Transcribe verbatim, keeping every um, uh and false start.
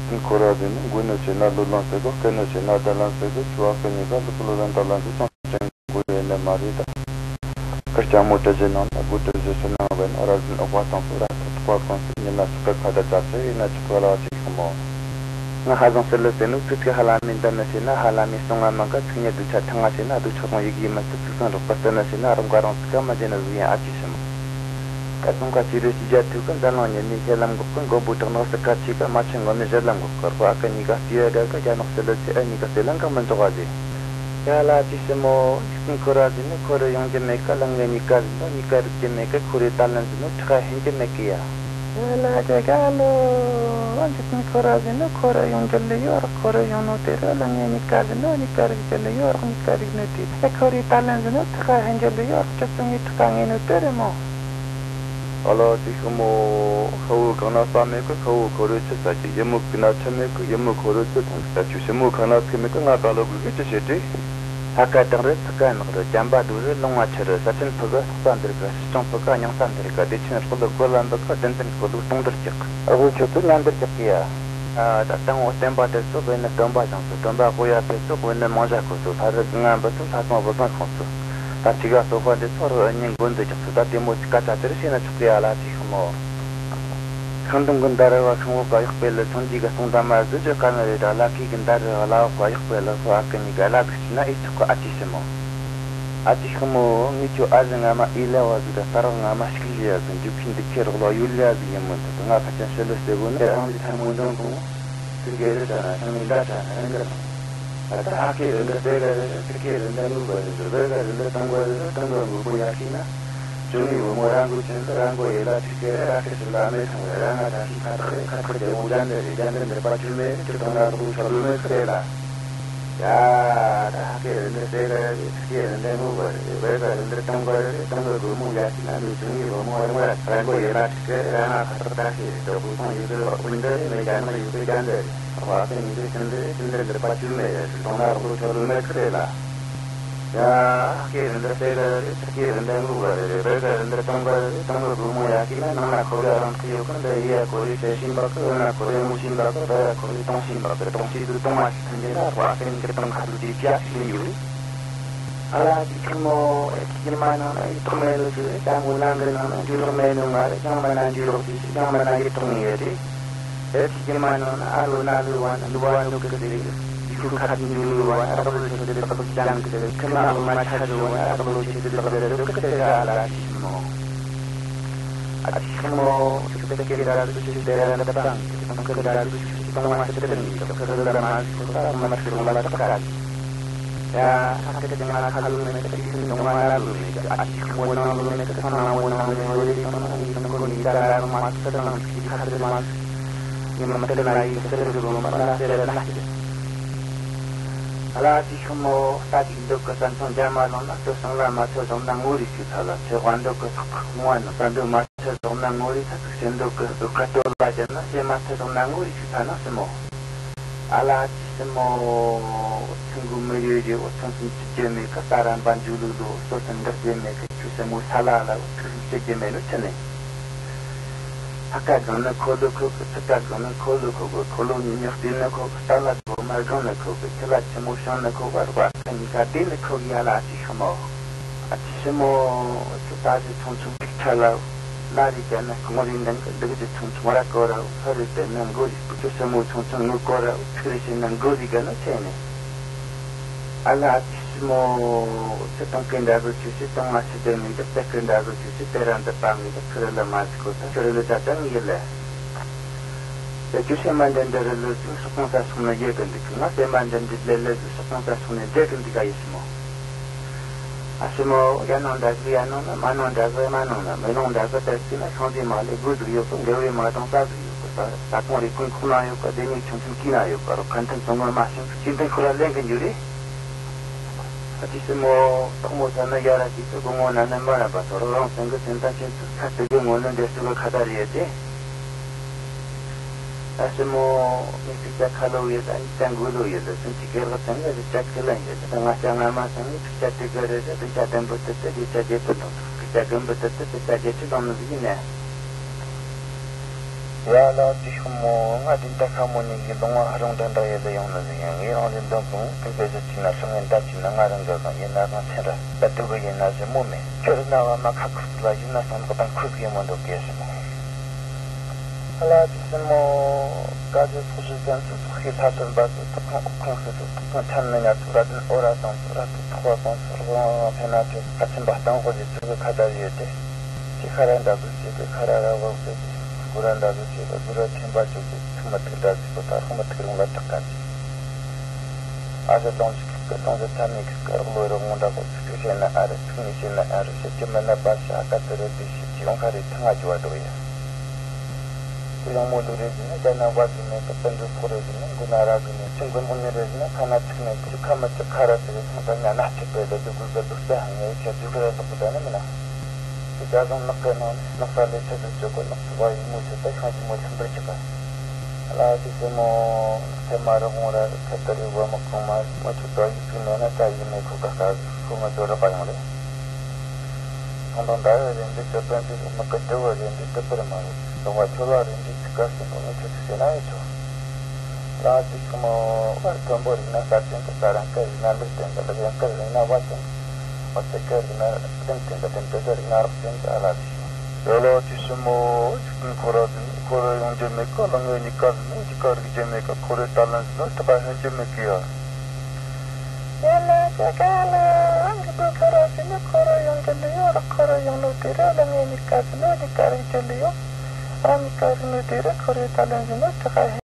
ཀུན་འཁོར་བ་ཟེར་ནི། མགོ་ནས་ཆེ་ན་ལོ་ལོན་ཟེར་གོ། སྐེ་ནས་ཆེ་ན་རྡ་ལན་ཟེར་གོ། ཆུ་བ་སྐེ་གཉིས་ཀ་ལུ་གུ་ལོ་ལན་རྡ་ལན་ཟེར་སོང་ཅན་གོ་ཡོད་ནི་མ་རེད་ད། ཁུར་ལྕམ་མོ་བཀྲ་ཤིས་ནང་ན་སྒོ་བཀྲ་ཤིས་ཕྱི་ནང་བས་ན་ར་ཟིན་ཨོ་བ་སང་སུ་ར་ཐོག་ཐོག་པ་གོན་སུ་ཉི་མ་ཚིག་གི་ཁ་ད་ཙག་ཚོད་ཡིན་ན་ཆོག་གི་ལ་ཅིག་ཤི་མོ། ང་ཧ་ཟང་སེ་ལི་ཟེར་ནོ་ཚིག་ཚིག་ཧ་ལ་མི་འདི་ནི་ཟེར་ན་ཧ་ལ་མི་སོང་ང་མང་ག་ཚིག་ཉི་དུ་ཆ་ཐང་ང་ཟེར་ན་སྡུག་ཆགས་དང་ཡི་གེ་མི་སྲིད་ཚིག་སང་རོགས་པ་སྟེ་ནི་ཟེར་ན་རང་ག་རང་ཚིག་ག་མ་བྱེད་ནི་ཟིག་ཡིན་ཨ་ཅི་ཤི་མོ། ད་ཙོང་ཁ་ཅི་རེ་ཞིག་རྒྱ་ཐུག་གི་འཛམ་གླིང་ཉི་མའི་ཤེལ་ལམ་འགོག་གི་མགོན་པོ་བྲག་ནག་སྲི་ཁ་ཆེ་གི་མ་ཆེན་ངོ་མའི་ཞལ་ལམ་འགོག་གི་རོ་ཨ་ཀ་གཉིས་ཀ་སྟེ་ཡ་དགའ་གི་རྒྱ་ནག་སེ་ལི་ཚེ་ཨ་གཉིས་ཀ་སེ་ལ་འགག་མི་འཇོག་བ་ཟེར། ཡ་ལ་ཅི་ཤི་མོ། འཇིག་རྟེན་འཁོར་བ་ཟེར་ནི་འཁོར་རེ་ཡོང་རྒྱུ་མེད་གི། ལྷང་ངེ་གཉིས་ཀ་ཟེར་ནོ་གཉིས་ཀ་རིག་རྒྱུ་མེད་གི། འཁོར་རེ་ད་ལན་ཟེར་ནོ་ཁྲི་ཁ་ཧན་རྒྱུ་མེད་གི་ཡ། ཡ་ལ་རྒྱ་ག་ལོ། འཇིག་རྟེན་འཁོར་བ་ཟེར་ནོ་འཁོར་རེ་ཡོང་རྒྱུ་ལི་ཡོད་རོགས། འཁོར་རེ་ཡོང་ནོ་དེ་རུ་ལྷང་ངེ་གཉིས་ཀ་ཟེར་ནོ་གཉིས་ཀ་རིག་རྒྱུ་ལི་ཡོད་རོགས། གཉིས་ཀ་རིག་ནོ་དེ་ཨེ་འཁོར་རེ་ད་ལན་ཟེར་ནོ་ཁྲི་ཁ་ཧན་རྒྱུ་ལི་ཡོད་རོགས། ཁྱོད་ཚོ་ངའི་ཁྲི་ཁ་ངེ་ནོ་དེ་རེད་མོ། ཨ་ལ་ཅི་ཤི་མོ། ཤ་བོ་གང་ན་ས་མེད་གི། ཤ་བོ་ཁོ་རེ་ཆི་ཟ་གི། ཡི་མོ་གི་ན་ཆི་མེད་གི། ཡི་མོ་ཁོ་རེ་ཆི་ཐོང་གི། ད་ཁྱོད་ཤི་མོ་ཁ་ན་ཁི་མེད་གི། ང་ག་ལོ་གི་གི་ཅི་བྱེད་དྲི། ལྷ་ཁ་གྲང་རེད་ཚིག་ཁ་ནག་རེད། བྱམས་པ་རྡོ་རེད་ལོང་བ་ཆུ་རེད། ས་ཆེན་ཕུ་གི་སྟག་རྩ་འདིར་གི། སྲིད་སྐྱོང་ཕུ་གི་རྙིང་ས་འདིར་གི། བདེ་ཆེན་རོགས་ལ་གོ་ལ་འབུད་གི། བདུན་ལྡན་གོ་ལུགས་སྟོང་འདིར་གྱག་ཨ་ཁུ་ཁྱོད་ཚོ་ཉམས་འདིར་གྱག་གི་ཡ། ཨ་ད་དང་བོ་བསྟན་པ་དེ་ཚོ་བས་ནི་སྟོན་པ་བྱང་ཚུལ། སྟོན་པ་ཧོ་ཡ་ཕེ་ཚོ་བས་ནི་མང་ཇ་ཁོ་ཚོ། ལྷ་རི་གི་ང་འབུད་ཚོ། ལྷ་སྲུང་བུ་བཟང་ཁོང་ཚོ། ད་ཅི་ག་སོ་ཧྥ་འདི་ཚོ་རུ་ཨ་ཉིན་མགོན་འདི་རྒྱག་ཚུལ། ད་དེ་མོ་ཅི་སྐད་ཆ་ཅི་རེ་བཤད་ན་ཆོག་གི་ཡ་ལ་ཅི་ཤི་མོ། ཤིང་སྡོང་གི་འདར་བ། ཤིང་འོག་ག་གཡོག་པའི་ལི། སངས་རྒྱས་གི་སྟོང་དང་མ་བཟོད་རྒྱུ་དཀའ་ངལ་རེད། ད་ལ་ཁའི་གི་འདར་བ་ལ་འོག་ག་གཡོག་པའི་ལི་ཁོ་ཨ་ཀི་གཉིས་ཀ་ལ་སྡུག་ཅི་ན་ཨེ་ཆོག་གི་ཨ་ཅི་ཤི་མོ། ཨ་ཅི་ཤི་མོ། ངས་ཁྱོད་ཨ་ཟི་ང་མ་ཨེ་ལེ་བ་ཟིག་ད་ས་རག་ང་མ་ཤིག་ལི་ཡ་ཟིག་འཇུ་ཁིན་འདི་ཁེ་རོགས་ལ་ཡུལ་ལི་ཡ་ཟིག་ཡིན་མོ། འདི་ང་ཕ་ཆེན་ཤི་ལི་སྟེ་གོ་ནི་རང་གི་ཐལ་མོ་འདོན་གོང་། ཚིག་གེ་རི་ཤ་ན་ཤང་མི་འདྲ་ཤ་ན་རང་གི་ད་ཧ་ཀེ་རི་འདི་སེ་ག་རི་ཚིག་གེ་རི་འདི་ངུ་ག་རི་འདི་བེ་ག་རི་འདི་ཏང་ག་རི་འདི་ཏང་ག་ངུ་གོ་ཡ་ཁི་ན། ཅོ་ནི་བུ་མོ་རང་གོ་ཆེན་འདི་རང་གོ་ཡེ་ལ་ཚིག་གེ་རི་ར་ཁེ་སི་ལ་མེ་ཐང་རི་ར་ང་ད་ཤི་ཁ་ཐག་རི་ཁ་ཐག་རྒྱལ་མོ་རྒྱ་འདི་རི་རྒྱ་འདི་འདི་པ་ཆུ་མེ་རི་ཁྱོད་དང་ན་རུ་ཆོ་རུ་མེ་ཁི་རེ་ལ། ཡ་ད་ཧ་ཀེ་རི་འདི་སེ་ག་རི་ཚིག་གེ་རི་འདི་ངུ་ག་རི་བེ་ག་རི་འདི་ཏང་ག་རི་ཏང་ག་གོ་མོ་ཡ་ཁི་ན་འདི་ཅོ་ནི་བུ་མོ་རང་གོ་ཡེ་ལ་ཚིག་གེ་རི་ར་ང་ཁ་ཐག་ད་ཤི་རི་ཅོ་བུ་སང་ཡུ་གི་བ་ཀུན་འདི་རི་མེ་རྒྱ་ནག་ཡུ་གི་རྒྱ་འདི་རི། ཨ་ཁུ་ཉིད་ཀྱི་ཁྱིམ་འདི་ཁྱིམ་འདི་འདི་པ་ཆུ་མེད་ཡ་ཟིག་དོང་ན་རོགས་ཆོ་ལུ་མེད་ཁི་རེད་ལ། ཡ་ཁེ་རི་འདི་སེ་ག་རི་ཚིག་གེ་རི་འདི་ངུ་ག་རི་བེ་ག་རི་འདི་ཏང་ག་རི་ཏང་ག་གོ་མོ་ཡ་ཁི་ན་ནང་ན་ཁོ་ར་རང་ཁི་ཡོ་ཁི་འདི་ཡ་ཁོ་རི་ཤེ་ཤིན་པ་ཁི་འོ་ན་ཁོ་རི་མུ་ཤིན་པ་ཁི་བེ་ར་ཁོ་རི་ཏོང་ཤིན་པ་ཁི་ཏོང་ཤི་དུ་ཏོང་མ་ཤི་ཁི་འདི་ན་ཁོ་ཨ་ཁེ་ནི་ཁི་ཏང་ཁ་དུ་ཅི་ཅི་ཨ་ཤི་ཡོ་རི། ཨ་ལ་ཅི་ཁི་མོ་ཨེ་ཁི་མ་ནང་ན་ཡི་ཏོག་མེ་ལོ་ཅི་རེད། ད་མོ་ནང་གི་ནང་ན་འཇུ་རོགས་མེད་ནོ་མ་རེད། ཡང་མ་ན་འཇུ་རོགས་ཅི་ཞིག་ཡང་མ་ན་ཡི་ཏོག་མེ་ཡོད་རེད། ཨེ་ཁི་གི་མ་ནང་ན་ཨ་ལོ་ན་ལོ་བ་ན་ལོ་བ་ནོ་གི་ཟེར་གི། ཡི་ཁུ་ཁ་ཏི་འཇུ་ལོ་བ་ན་རག་ལོ་ཆོ་དེ་རག་ལོ་ཅང་གི་ཟེར་གི། ཁི་མ་ལོ་མ་ཆ་ཞོ་བ་ན་རག་ལོ་ཆོ་དེ་རག་ལོ་ཟེར་གི། ཟེར་གི་ཨ་ལ་ཅི་ཤི་མོ། ཨ་ཅི་ཤི་མོ། ཁྱོད་དེ་སྐད་འདྲ་ཟིག་ཁྱོད་དེ་ར་འདི་པང་གི་སྟོང་སྐད་འདྲ་ཟིག་ཁྱོད་སྟོང་བ་ཟེར་དེ་རིང་གི་ཁི་རི་ལ་མ་ཟིག་ཁོ་ད་མ་ཁི་རོ་མ་ཏག་ག་ཟིག་ཡ་ཨ་སྐད་དེ་ང་ཁ་ལོ་མེད་གི། ཁྱོད་སྟོང་བ་ན་ལོ་མེད་གི། ཨ་ཅི་ཤི་མོ་ནང་ལོ་མེད་གི། ཐང་ན་མོ་ནང་ལོ་མེད་གི། རེ་རེ་ཐང་ན་ཡི་ཐང་གོ་ནི་ད་ར་མ་ཏག་ཏང་གི་ཁ་ཏི་མ་ཟིག་ཉི་མ་དེ་ན་ཡི་གི་སེ་ར་གི་རོ་མ་ན་སེ་ར་ན་ཤི། ཨ་ལ་ཅི་ཤི་མོ། ལྟ་ཅིག་འདོད་གི་ས་མཚམས་རྒྱ་མ་ལོང་ན། སྟོད་སྲང་ལ་མ་ཆོད་བཟུང་ན་ངོ་རིས་ཤིག་ཐ་ལ། ཆེ་དབང་འདོད་གི་སོག་པ་ཁོང་བ་ན། ས་འདོད་མ་ཆོད་བཟུང་ན་ངོ་རིས་ཐ། ཚིག་ཆེ་འདོད་གི་སྟོད་ཁ་སྟོད་ལ་རྒྱབ་ན། ཆེ་མ་ཆོད་བཟུང་ན་ངོ་རིས་ཤིག་ཐ་ན་སྲིན་མོ། ཨ་ལ་ཅི་སྲིན་མོ། ཚིག་མགོ་མི་ཡོད་རེ་འོ། ཚང་ཚིང་ཅི་རྒྱུ་མེད་གི། ས་ར་འབའ་འཇུ་ལུག་ལུག་སོ་སོ་འདག་རྒྱུ་མེད་གི། ཁྱོད་སྲིན་མོ་ས་ལ་ལ་འོ། ཚིག་ཟིག་བཤད་རྒྱུ་མེད་ནོ་ཆི་ནས། ཕ་ཀ་གང་ནི་ཁོ་ལོ་ཁོ་གི། ཚི་ཀ་གང་ནི་ཁོ་ལོ་ཁོ་གི། ཁོ་ལོ་ཉི་ཉག་དུས་ནི་ཁོ་གི། རྟ་ལ་སྒོ་མ་གང་ནི་ཁོ་གི། ཁྱི་ལ་ཆི་མོ་ཤང་ནི་ཁོ་གི། རོགས་ཨ་ཁ་གཉིས་ཀ་དེ་ནི་ཁོ་གི། ཡ་ལ་ཨ་ཅི་ཤི་མོ། ཨ་ཅི་ཤི་མོ། ཁྱོད་ད་ཅི་ཆུང་ཆུང་ཐིག་ཁྲ་ལ། ལ་རི་ཅན་ནི་རྐང་རི་འདང་གི། འདུག་ཅི་ཆུང་ཆུང་ར་གོ་ར། ཧ་རི་དེ་ནི་མགོ་རི་སྤུ་ཅོ་ཤི་མོ་ཆུང་ཆུང་ངུ་གོ་ར། ཚིག་རི་ཤི་ནི་མགོ་རི་ག་ནི་ཆེ་ནི། ཨ་ལ་ཨ་ཅི་ཤི་མོ། ཚེ་སྟོང་སྐད་འདྲ་བཟོ་ཁྱོད་ཤི་སྟོང་ང་ཤི་དེ་མི་འདུག་རྩེ་སྐད་འདྲ་བཟོ་ཁྱོད་ཤི་དེ་ར་འདི་པ་མི་འདུག་ཁྱོད་རི་ལ་མ་ཟིག་གོ་ད་ཁྱོད་རི་ལ་ད་ད་ངི་ཡི་ལེ། དེ་ཁྱོད་ཤི་མ་འདྲ་འདྲ་རི་ལ་ཟིག་སོག་གོང་ས་སོག་ནི་ཡེ་གི་འདུག་ང་སེ་མ་འདྲ་འདྲ་ལེ་ལེ་ཟིག་སོག་གོང་ས་སོག་ནི་འདྲེ་གི་འདུག་ག་ཡི་ཤི་མོ། ཨ་ཤི་མོ། ཡ་ནང་འདྲ་གི་ཡ་ནང་ན། མ་ནང་འདྲ་གི་མ་ནང་ན། མི་ནང་འདྲ་གི་དེར་ཅི་ན་ཤང་ཅི་མ་ལེ་དགུ་ཟིག་ཡོད་གི། འགལ་བའི་མ་དང་ས་ཟིག་ཡོད་གི། ད་ད་གོང་རི་ཀུན་ཁོག་ན་ཡོད་གི། བདེ་ཉིད་ཆུང་ཆུང་གི་ན་ཡོད་གི། རོགས་ཁ་མཐུན་སོང་ངོ་མ་ཤིང་ཅི་འདི་ཁོ་ར་ལེན་གི་འཇུ་རེ། ཨ་ཅི་སྲིན་མོ། སྟག་མོ་ས་ན་ཡ་ར་ཅིག་ཏུ་དགོང་མོ་ན་ནམ་པ་ར་པ་ཐོ་རོ་རང་སེང་གི་སེམས་ད་ཁྱེད་ཚོ་ཚ་དུ་གི་ངོ་ནི་འདྲེ་སུ་གི་ཁ་ད་རེ་ཡོད་དེ། ཨ་སྲིན་མོ། ངས་ཅིག་ཅ་ཁ་ལོ་ཡོད་ད། ཅ་མགོ་ལོ་ཡོད་ད། སེམས་ཅིག་གེར་གི་སེང་གི་ཅ་ཁི་ལ་ཡོད་ད། ང་ཅ་ང་མ་སེང་གི་ཅ་དུ་གི་རེ་ད། ཅ་དམ་པོ་དུ་དུ་ཅ་རྒྱས་པོ་དང་། ཅ་དམ་པོ་དུ་དུ་ཅ་རྒྱས་ཅི་དང་ནི་ཟིག་ཡིན་ནས། ཡ་ལ་ཅི་ཤོ་མོ། ང་དེ་འདྲ་ཁ་མོ་ནས་གི་ལུང་བ་ཧ་རུང་འདྲ་འདྲ་ཡེ་ལེ་ཡོང་ནི་ཟིག་ཡིན། ངས་རང་ལས་འདོན་གོང་གི་བེ་ཟི་ཅི་ན་ཧྲི་ངན་འདྲ་ཅི་ན་ང་རང་གི་གང་ཡིན་ན་གང་ཚེ་འདྲ་ད་སྡུག་གི་ཡིན་ན་ཟེར་མོ་མེད། ཁྱོད་རི་ན་བ་མ་ཁ་ཁུ་ཚུ་ལ་ཡིན་ན་སང་ལོག་དང་ཁུ་གི་མོ་འདུག་གེ་ཟེར་མོ། ཨ་ལ་ཅི་ཟེར་མོ། ཀ་ཟེ་ཚོགས་ཞུ་ཅན་ཚོ་ཚོགས་ཤིག་ལྷ་སྟོན་པ་ཚོ་ཐོག་ཁང་འོག་ཁང་ཟེར་ཚོ་ཐོག་ཁང་ཆན་ནི་ང་ཚོ་ར་དན་ཨོ་ར་དང་ཚོ་ར་ཏུ་ཐོག་བ་གང་ཚོ་རོང་ཕེ་ན་ཚོ་ཁ་ཆེན་པ་སྟེང་འོག་ཟེར་ཚོ་གི་ཁ་བརྡ་ཡོད་དེ། ཅི་ཁ་ར་འདྲ་བཟོ་བྱེད་གི། ཁ་ར་ར་བ་བཟོ་གི། གུ་ར་འདྲ་བཟོ་བྱེད་གི། གུ་ར་ཐེམ་པ་བཅོ་གི། ཚིག་མི་ཐིག་འདྲ་ཟིག་གོ། ད་རོགས་མི་ཐིག་རུང་ལ་ཐག་ག་ཅི། ཨ་ཟེར་ལོང་ཅིག་གི། ལོང་ཟེར་ཚ་མེད་གི། རོགས་ལོ་རོགས་ངོ་འདྲ་གོ། ཚིག་ཐིག་བྱེད་ན་ཨ་རེད། ཚིག་མི་བྱེད་ན་ཨ་རེད། བྱེད་ཀྱི་མེད་ན་པ་ཤ་ཀ་དེ་རེད། དེ་བྱེད་ཀྱི་ཡོང་ཁ་རེད། ཐང་ང་རྒྱུ་བ་འགྲོ་ཡ། ཁོ་ཡང་མོ་ལུག་རེ་ཟིན་ན་རྒྱ་ནག་བ་གི་མེད་གི། སྤུན་འདྲ་ཕོག་རེ་ཟིན་ན་མགོ་ན་ར་གི་མེད། ཅི་མགོན་དབང་མྱུར་རེ་ཟིན་ན་ཁ་ན་ཚིག་མེད་གི། ཁ་མི་ཚིག་ཁ་ར་ཚིག་གི། ཐང་ད་ང་ན་ཚིག་པའི་ལས་དུ་གུ་གི་ལུག་རྩ་ཧང་ངེ་ཁྱེད་རྒྱུ་ཁ་ར་ལོག་གི་ད་ནི་མིན་ན། དེ་རྒྱ་གཞུང་ནག་གི་ནང་ནས་ནག་ས་ལས་ཚད་དུ་བཅོ་གི། ནག་ཚོ་བ་ཡིན་མོ་ཚོ་ད་ཤང་གི་མོ་ཚིམ་པར་བྱེད་པ། ལ་དེ་ཚེ་མོ་ཚེ་མ་རི་དགོང་ར་ཁ་ཏ་རི་བ་མི་གང་མ་མོ་ཚོ་ད་ཡིག་ཚིག་མེད་ན་ད་ཡིག་མེད་ཁོ་ག་ཁ་ཁོ་ང་ཚོ་རག་པ་ཡོང་རེད། ཐང་ཐང་ད་རེ་འདི་ཅོ་པན་དེ་མི་ཀི་དེ་བ་རེ་འདི་དེ་པར་མ་རེད། ལོ་བ་ཆོ་ལ་རེ་འདི་ཚིག་ག་ཤིང་གོ་ངས་ཁྱོད་ཚིག་ཟེར་ན་ཡོད་ཆོ། ལ་དེ་ཚེ་མོ་བར་མཐོན་པོ་རིག་ན་ས་ཅན་གི། ས་རང་ཀ་རིག་ན་ལུག་ཅན་གི། ལུག་ཡང་ཀ་རིག་ན་བ་ཅན་གི། འོ་དེ་ཀ་རིག་ན་ལྡན་ཅན་གི། ལྡན་དེ་ཚོ་རིག་ན་རོགས་ཅན་གི། ཨ་ལ་དེ། ཡ་ལ་དེ་ཚེ་མོ། འཇིག་རྟེན་ཁོ་ར་ཟིན། ཁོ་ར་ཡོང་རྒྱུ་མེད་གི། ལ་ངའི་གཉིས་ཀ་ཟིན་ནོ་གཉིས་ཀ་རིག་རྒྱུ་མེད་གི། ཁོ་ར་ད་ལན་ཟིན་ནོ་ད་ག་ཧན་རྒྱུ་མེད་གི་ཡ། ཡ་ལ་ཅི་ག་ལ། འཇིག་རྟེན་ཁོ་ར་ཟིན་ནོ་ཁོ་ར་ཡོང་རྒྱུ་མེད་ཡོ། ར་ཁོ་ར་ཡོང་ནོ་དེ་རེད། ལ་ངའི་གཉིས་ཀ་ཟིན་ནོ་གཉིས་ཀ་རིག་རྒྱུ་མེད་ཡོ། ར་གཉིས་ཀ་རིག་ནོ་དེ་རེད། ཁོ་ར་ད་ལན་ཟིན་ནོ་ད་ག་ཧན།